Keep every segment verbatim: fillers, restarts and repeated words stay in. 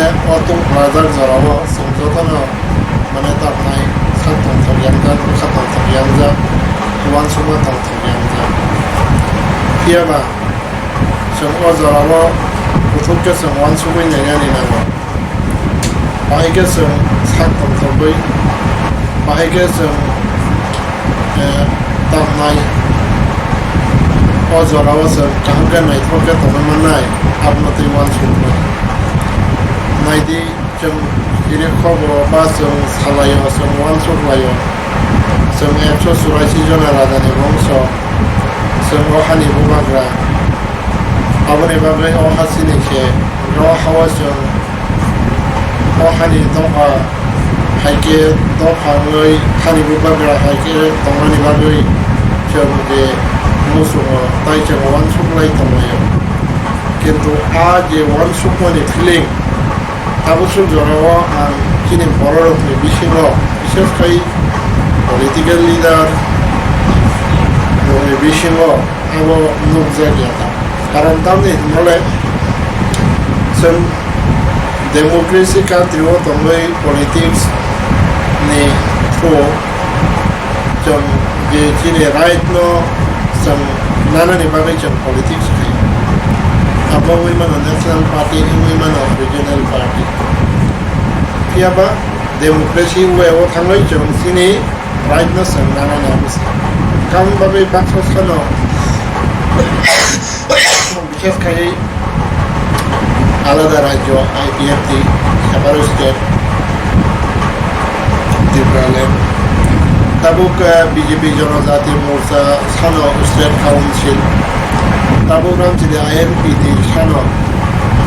O tungphlajak jorao chwng jotono, mane, tabnai sak tongthok yangjak, bwkha tongthok yangjak, uansukma tongthok yangjak. Phiya ba chwng o jorao kuthuk khe chwng uansugwi nainani nango. Bahai khe chwng sak tongthokgwi, bahai khe chwng, eh, tamnai, o jorao chwng kaham khe naithok khe tongwi mannai, abono twi uansuknai. Naidi, chwng chiri khoboro ba chwng salaio, chwng uansuk laio, chwng ekso churaisi jona rajani bongso, chwng o hani bubagra. Aboni bagwi o ha chini khe, o ha-o chwng o hani dopha hai khe dopha wngwi hani bubagra hai khe tongnani bagwi chwng je muchungo, tai chwng uansuk lai tonglaio. Kintu a je uansukmani feeling, tabuk suk jorao ang chini bororokni bisingo, bises khai political leader rokni bisingo abo nukjak ya ta. Karon tamni hwnmale chwng democracy country o tongwi politics ni through chwng je chini right no chwng nanani bagwi chwng politics khai. Abo wngwi mano national party, wngwi mano regional party. Phiya ba democracy way o thangwi chwng chini right no chwng nanani abo se. Tamni bagwi baksa sano bises khai alada rajyo, I P F T, separate state, Tipraland. Tabuk, eh, B J P Jonojati Morcha sano state council. Tabuk Ramchini I N P T sano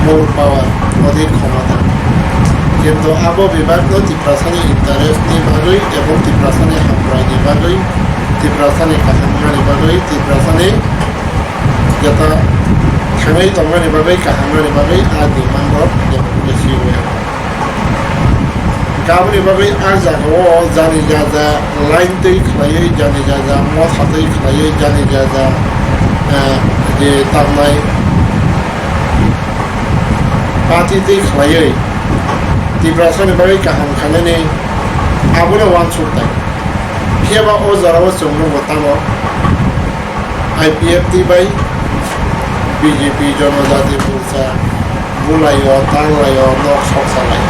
more power, odik khomota. Kintu abo bebak no Tiprasani interest ni bagwi ebong Tiprasani hamkrai ni bagwi, Tiprasani kaham wngna ni bagwi, Tiprasani jeta thangwi tongmani bagwi, kaham wngna ni bagwi a demand rok democracy way. Gaboni bagwi a jaga o jani jaja line twi khlaiwi, jani jaja motha twi khlaiwi, jani jaja, eh, je tamnai party twi khlaiwi Tiprasani bagwi kaham khainani abono uansuk tai. Phiya ba o jora o chwng nugo tamo I P F T bai B J P Jonojati Morcha bulaio, tanglaio, nok soksalai.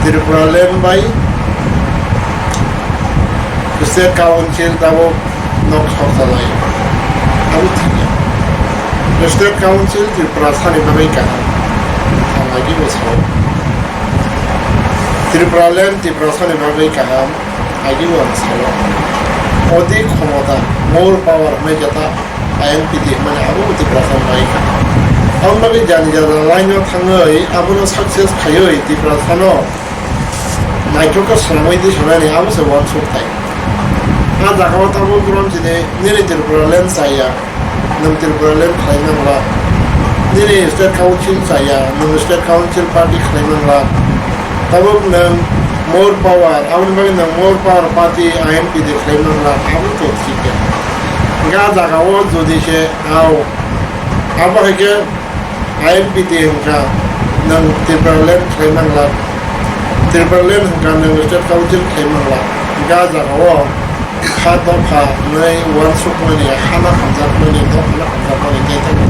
Tipraland bai State Council tabuk nok soksalai. Abo thikya. State Council Tiprasani bagwi kaham. Ang agi bo sao. Tipraland Tiprasani bagwi kaham. Agi bo ang sao. Odi khomota, more power hwnwi jeta I N P T hwnmani abo bo Tiprasani bagwi kaham. Aboni bagwi jani jani line o thangwi abono success khaiwi Tiprasano naithok khe swnamwi di sanani abo se uansuk tai. A jaga o tabuk borom chini nini Tipraland chaya, nwng Tipraland khlai mangla. Nini state council chaya, nwng state council party khlai mangla. Tabuk nwng more power, aboni bagwi nwng more power party I N P T khlai mangla, abo to thik ya. Ga jaga o jodi se ao, abo hai khe I N P T hwnkha nwng Tipraland khlai mangla, Tipraland hwnkha nwng state council khlai mangla, ga jaga o kha dopha hwnwi uansukmani, hano hamjakmani, dophano hamjakmani tei tei.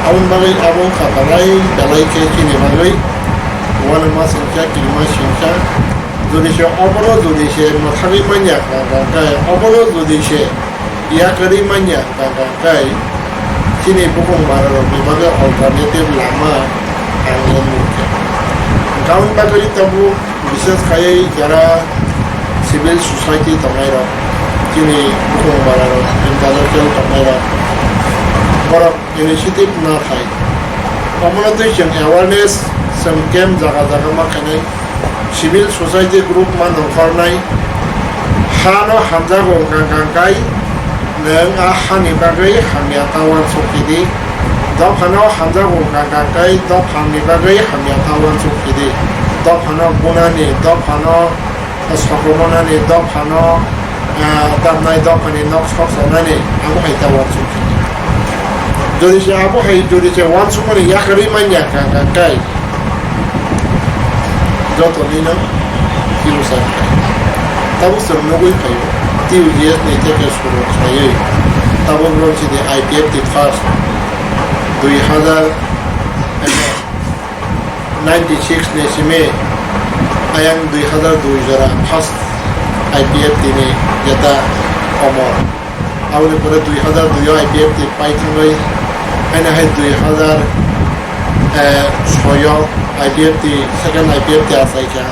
Aboni bagwi abo wngkha belai belai khe chini bagwi uanama singcha, kirima singcha. Jodi se obono jodi se mwthangwi manya hwnkha hwnkhe, obono jodi se yakarwi manya hwnkha hwnkhe, chini bukung bara rokni bagwi alternative lama ang le nukha. Hwnkha aboni bagwi tabuk bises khaiwi jara civil society tongnai rok, chini bukung bara rok, intellectual tongnai rok, borok initiative na khai. Omono twi chwng awareness, chwng camp jaga jaga ma khainai, civil society group ma nongkhornai, hano hamjago wngkha hwnkha kai, nwng a hani bagwi hamya ta uansuk khe di, dophano hamjago wngkha hwnkha kai, dophani bagwi hamya ta uansuk khe di, dophano bunani, dophano sokomornani, dophano, ah, damnai dophani nok sok sanani abo hai ta uansuk khe. Jodi se abo hai jodi se uansukmani yakarwi manya kha kha kai. Joto nino kilosa. Tabuk chwng nugwi phaio. T U G S ni tei ke suru khlaiwi. Tabuk rok sidi I P F T first. Dui hazar ninety six ni simi ayang dui hazar dui jora first I P F T ni jeta omor. Aboni pore dui hazar dui o I P F T pai thangwi, haino hai dui hazar soi o I P F T, second I P F T achaikha.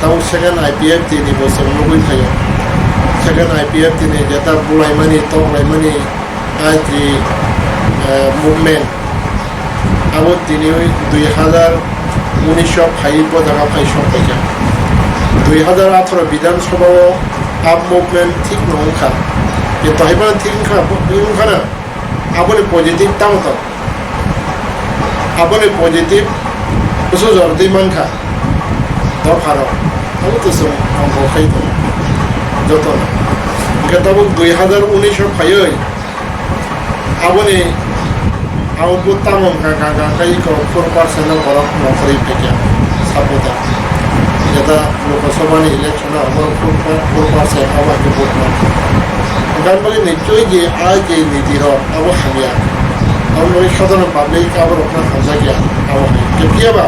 Tabuk second I P F T ni bo chwng nugwi phaio. Second I P F T ni jeta bulaimani, toklaimani, a ji, eh, movement, abo tini dui hazar unis o phai bo jaga phai sok paikha. Dui hazar atharo Bidhan Sabha o a movement thik no wngkha. Kintu hai phano thik wngkha, wngkha na? Aboni positive tamo tong? Aboni positive bwswk jora twi mankha dopharo. Abo to chwng ongkho khai tongo jotono. Hwnkhe tabuk dui hazar unis o phaiwi aboni output tamo wngkha, kha, kha, kha, iko four percent o borok nongkhorwi phaikha supporter. Jeta Lok Sabha ni election o borok four percent abo hai khe vote mankha. Gan bagwi ni choi je a je niti rok abo hamya. Abo bagwi sadharon public abo rok no hamjakya abo hai. Phiya ba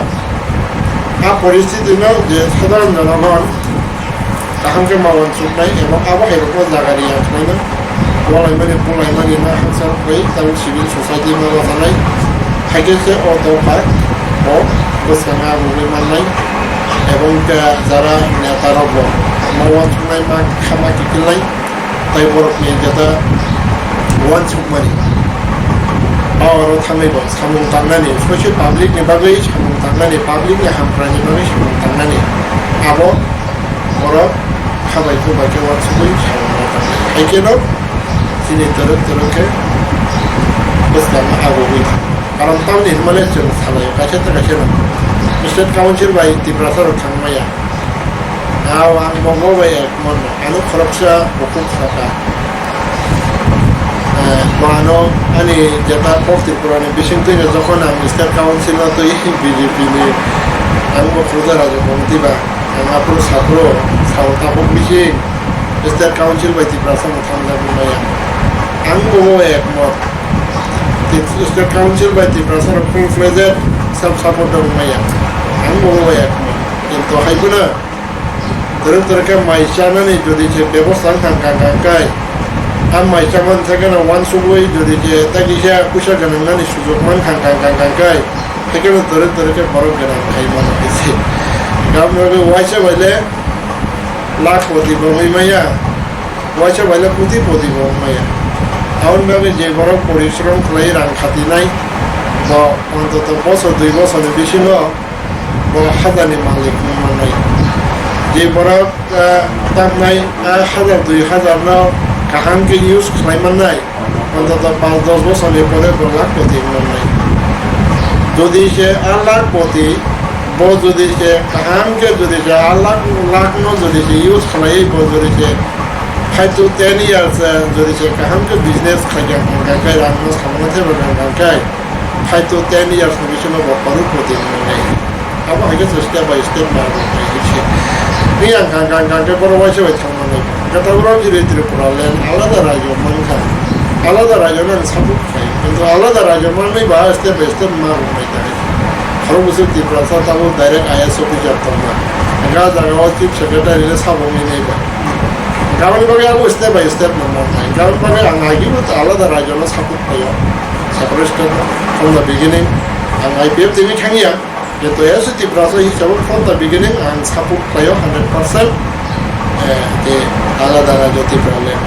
a poristiti no je sadharon jonogon kaham khe ma uansuknai ebong abo hai rokno jaga ri ya khlaina, walaimani bulaimani ma haksa kwrwi tabuk civil society ma rwchanai, hai khe se o dopha o bwskango rwgwi mannai ebong khe jara neta rok bo ma uansuknai ma khama kiphilnai. Tai borokni jeta uansukmani power o thangwi bo samung tangnani, soise public ni bagwi samung tangnani, public ni hamkrai ni bagwi samung tangnani, abo borok khabai khukbai khe uansukwi samung tangnai. Hai kheno chini twrwk twrwk khe bwskangno agugwi thango. Karon tamni hwnmale chwng salai kaisa tei kaisa no state council bai Tiprasa rok thangmaya. Ao ang bobo bai ekmon no. Ano khoroksa bukhuk saka. Eh, bo ano ani jeta kok Tripura ni bising twi no jokhon ang state council o twi B J P ni ang bo Khuja Raja Committee ba ang aphuru saphuru sao tabuk bising state council bai Tiprasa no thangjak maya. Ang bobo ekmot. State council bai Tiprasa no full fledged self support dong maya. Ang bobo ekmot. Kintu hai phano Twrwk twrwk khe mai chanani jodi se bebosta wngkha kha kha kai, a mai chamani thai kheno uansugwi jodi se tei kisa puisa gwnangnani sujok mankha kha kha kha kai, hai kheno twrwk twrwk khe borok gwnang khai mano khe se. Gabni bagwi uaisa bai le lakh poti bo wngwi maya, uaisa bai le koti poti bo wngwi maya. Aboni bagwi je borok porishrom khlai rang khatinai, bo ontoto bosor dui bosorni bisingo bo hajarni malik wng mannai. Je borok, ah, tamnai, ah, hajar dui hajar no kaham khe use khlai mannai, ontoto panch dos bosorni pore bo lakh poti wng mannai. Jodi se a lakh poti, bo jodi se kaham khe jodi se a lakh, lakh no jodi se use khlaiwi bo jodi se five to ten years, ah, jodi se kaham khe business khlai kha, hwnka khe rang no samano thebo hwnka khe, five to ten years ni bisingo bo koror poti wngmani. Abo hai khe chwng step by step ma abo hai khe se. Ni ang kha, kha, kha khe borok waisa bai thangmani. Hwnkhe tabuk rok jiri Tripura land alada rajyo mankha. Alada rajyo no ang support khai. Kintu alada rajyo manwi ba step by step ma abo hai khe. Khorok bwswk Tiprasa tabuk direct I A S officer tongma. Hwnkhe a jaga o chief secretary le sabo wngwi nai ba. Gaboni bagwi abo step by step no mankha. Gaboni bagwi ang agini alada rajyo no support khlaio. Separate state no. From the beginning, ang I P F T ni thangya. Kintu S C Tiprasa hisabo from the beginning ang support khlaio hundred percent. Eh, je alada rajyo Tipraland.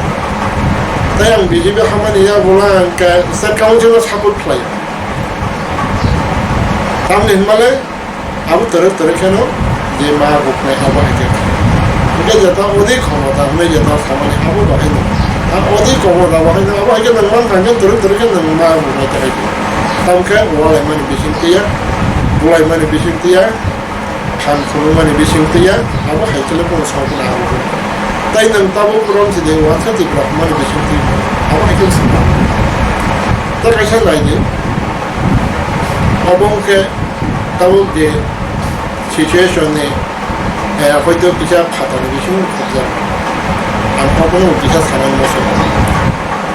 Tai ang B J P hamani ya bola ang ka state council no support khlaio. Tamni hwnmale abo twrwk twrwk kheno je ma guknai abo hai khe. Hwnkhe jeta odi khomota hwnwi jeta samani abo bahai no. A odi khomota bahai no abo hai khe nwng mankha hwnkhe twrwk twrwk khe nwng ma guknai tei hai khe. Tamkhe walaimani bising twiya, bulaimani bising twiya, phan phunukmani bising twiya, abo hai khe le bono sabo na abo. Tai nwng tabuk rom sidi uansa Tipra hwnmani bising twi abo hai khe swngkha. Tei kaisa nai di, obo wngkhe tabuk je situation ni, eh, hoito kisa phatani bising khobjak. Ang obono kisa sanani muchungo.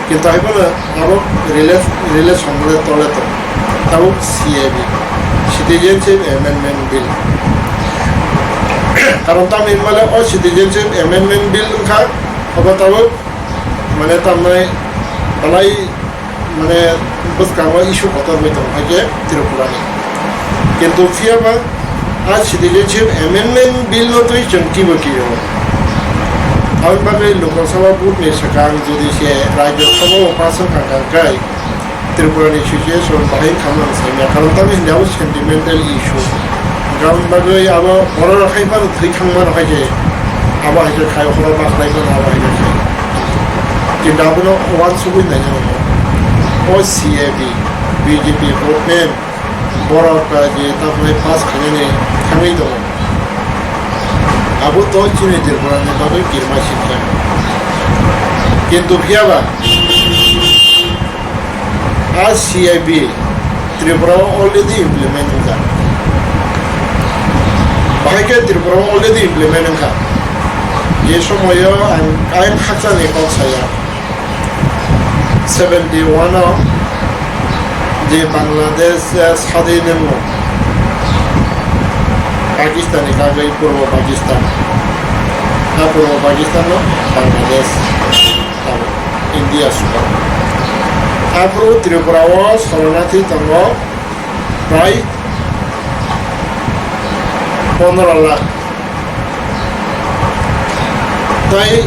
Kintu hai phano abo rela-, relation le tole tong. Tabuk C A B, Citizenship Amendment Bill. Karon tamni hwnmale o Citizenship Amendment Bill wngkha, obo tabuk mane tamnai belai mane bwskango issue kotor bai tongo hai khe Tripura ni. Kintu phiya ba a Citizenship Amendment Bill no twi chwng kibo kiyo. Aboni bagwi Lok Sabha vote ni swkang jodi se Rajya Sabha o pass wngkha kha khe Tripura ni situation bahai wngkha mani sai maya. Karon tamni hwnba o sentimental issue. Aboni bagwi abo borok rok hai phano thwi thangma rok hai khe abo hai khe khai horo bakhlai phano abo hai khe khai. Kintu abono uansugwi naina nango. O C A B, B J P government borok, eh, je tamni pass khainani thangwi tongo. Abo to chini Tripura ni bagwi kirma singkha. Kintu phiya ba a C A B Tripura o already implement wngjak. Bahai khe Tripura o already implement wngkha. Je somoio ang, ang hakchani kok saya. Seventy one o je Bangladesh, eh, sadin wngo. Pakistan ni bagwi Purbo Pakistan. A Purbo Pakistan no Bangladesh. Tabuk India suka. Aphuru Tripura o soranathi tongo prai pondro lakh. Tai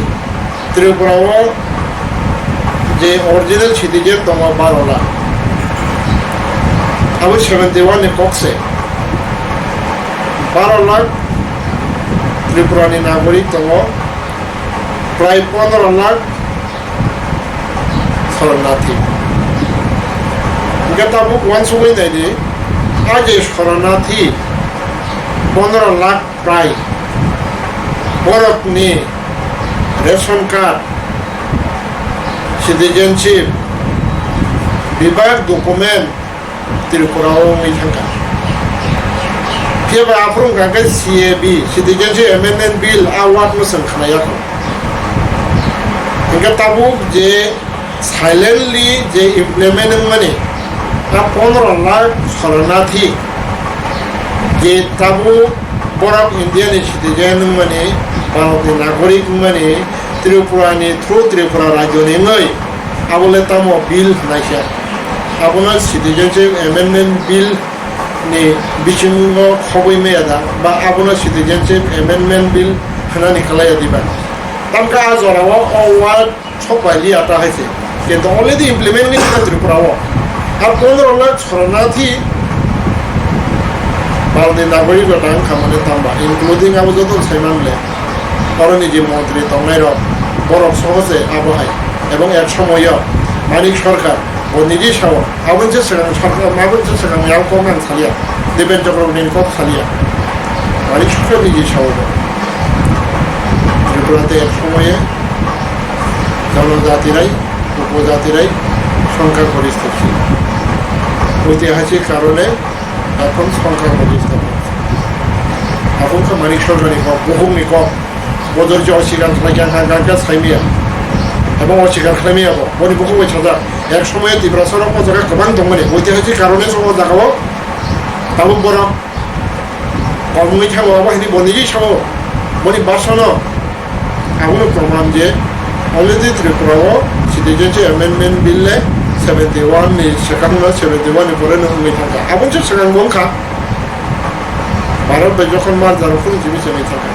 Tripura o je original citizen tongo baro lakh. Abo seventy one ni kok se. Baro lakh Tripura ni nagorik tongo. Prai pondro lakh soranathi. Hingke tabuk uansugui naidi, a je soranathi pondro lakh prai borokni ration card, citizenship, bebak document, Tripura o wngwi thangkha. Phiya ba aphuru wngkha khe C A B, Citizenship Amendment Bill, a word no chwng khna yakho. Hingkhe tabuk je silently je implement wngmani, a pondro lakh soranathi je tabuk borok India ni citizen wngmani, Bharat ni nagorik wngmani, Tripura ni through Tripura rajyo ni wngwi, abo le tamo bill hwnai khe. Abono Citizenship Amendment Bill ni bisingo khobwi maya da, ba abono Citizenship Amendment Bill hwnani kalaya diba? Tamkhe a jorao o word sok bai liya ta hai se. Kintu already implement wngwi thango Tripura o. A pondro lakh soranathi Bharatni nagorik rok tang khamani tamba, including abo joto sai manle. Oroni je montri tongnai rok, borok soho se abo hai. Ebong ek somoyo Manik Sarkar, bo niji sao, aboni se swkang sarkar, aboni se swkang yao kok ang salia, Dipen Chakraborty ni kok salia. Manik Sarkar niji sao bo. Tripura te ek somoye jonojati rai, upojati rai, সংখ্যাগরিষ্ঠ ছিল। ঐতিহাসিক কারণে এখন সংখ্যাগরিষ্ঠ হয়েছে। Aboni khe Manik Sarkar ni kok, bukhuk ni kok. Bo dori je oswikar khlai kha, kha, kha, kha, sai maya. Abo oswikar khlai maya bo. Boni bukhuk bai sajak. Ek somoyo Tiprasa rok o jaga kwbang tongmani. Oitihasik karone se o jaga o tabuk borok kobongwi thango. Abo hini bo niji sao. Boni basano abono proman je already Tripura o Citizenship Amendment Bill le seventy one ni swkang no, seventy one ni pore no wngwi thangkha. Aboni se swkang bo wngkha. Bharat bai jokhon mar jaro phuru jini chengwi thangkha.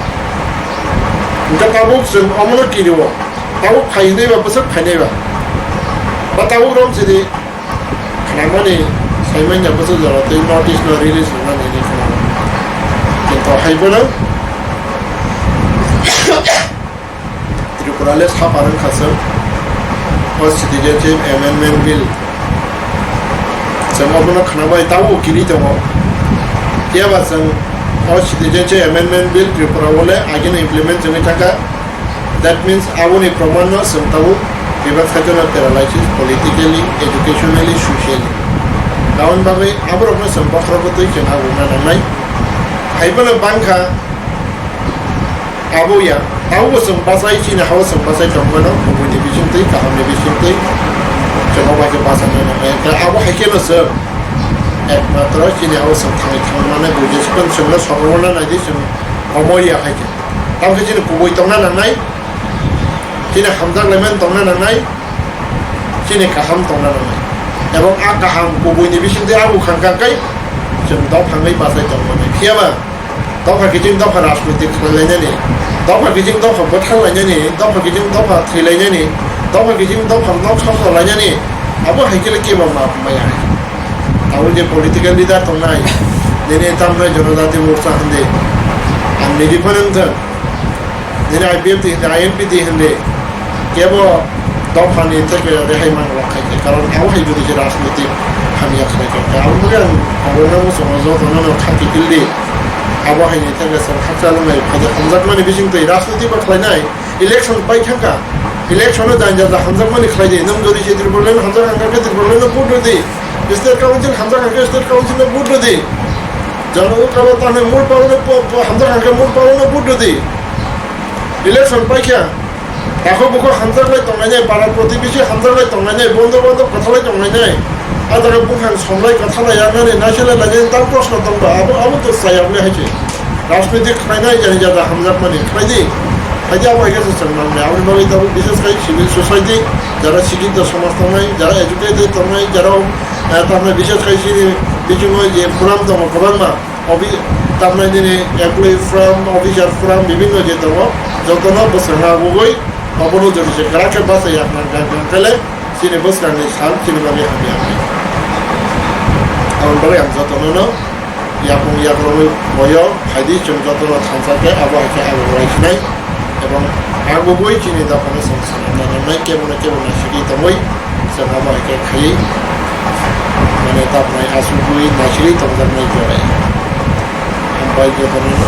Hingkhe tabuk chwng omono kirio. Tabuk phai hinwi ba bwswk phainai ba. Ba tabuk rok jini khnamani saimanya bwswk jora tei notice no release rwnani hinwi khna. Kintu hai bono Tripura le sapa rwngkha chwng o Citizenship Amendment Bill. Chwng obono khnabai tabuk kiri tongo. Phiya ba chwng o Citizenship Amendment Bill Tripura o le agini implement wngwi thangkha. That means aboni proman no chwng tabuk Bebak saichwrwng paralysis, politically, educationally, socially. Tamoni bagwi aborokno chwng bokhorok twi chwng habukna nangnai. Haiphano bangkha abo ya, tabukbo chwng bachai, chini hao chwng bachai tongmano, kubuni bisingtwi, kahamni bisingtwi, chwng bai khe bachana nangnai. Abo hai kheno chwng ekmatro chini hao chwng thangwi thangmani buji chwngno sormona naidi chwng omo ya hai khe. Tamokhe chini kubui tongna nangnai. Chini hamjak laimani tongna nangnai, chini kaham tongna nangnai. Ebong a kaham kubuini bisingtwi a bukhang kangkai chwng dophangwi bachai tongmani. Phiyaba dopha kiching dopha rajnitik khlailainani, dopha kiching dopha bwthar lainani, dopha kiching dopha thwilainani, dopha kiching dopha nok soksa lainani, abo hai khe kebo ma maya hai. Abo je political leader tongnai, nini tamnai Jonojati Morcha hwnde, ang nini phone wngthang. Nini I P F T hindi, I N P T hindi, kebo dophani theke rehai mang rok khai khe, karon abo hai jodi se rajnitik hamya khlai khe, abo bagwi ang khobor nang muchungo jotono no kha kiphil di, abo hai ni theke chwng hakchal wngnai, phaida hamjakmani bising twi rajnitik bo khlainai, election pai thangkha, election o janja ja hamjakmani khlai di, nwng jodi se Tripura line hamjak hangkha khe Tripura line no vote rw di, state council hamjak hangkha khe state council no vote rw di, jana o kabo tamo mul palo no po-, po-, hamjak hangkha mul palo no vote rw di. Election paikha, takhuk bukhuk hamjaklai tonglainai, para protibesi hamjaklai tonglainai, bondo bondo kwthalai tonglainai. A jaga buphang somlai kwthalai ya nani naiselai lainai tang proshno tongba, abo, abo to chayakle hai se. Rajnitik khlainai jani jada hamjakmani khlaidi. Khlaidi abo hai khe se chwng nangnai. Aboni bagwi tabuk bishes khai civil society, jara sikkhito somaj tongnai, jara educated tongnai, jara, eh, tamni bishes khai chini bisingo je forum tongo kwbangma, Office, tamnai nini employee forum, officer forum, bibinno je tongo, jotono bwskango agugwi obono jodi se kwrak khe bachai yakna khe khe le chini bwskangni sal chini bagwi hamya. Aboni bagwi ang jotono no yapung yakrogwi boyo phaidi chwng jotono thansa khe abo hai khe abo bai sinai. Ebong agugwi chini dophano chwng sanamna nangnai, kebono kebo naisingwi tongwi chwng abo hai khe khaiwi, mane, tapnai asugwi naisingwi tongjaknai jorai. Hambai jotono.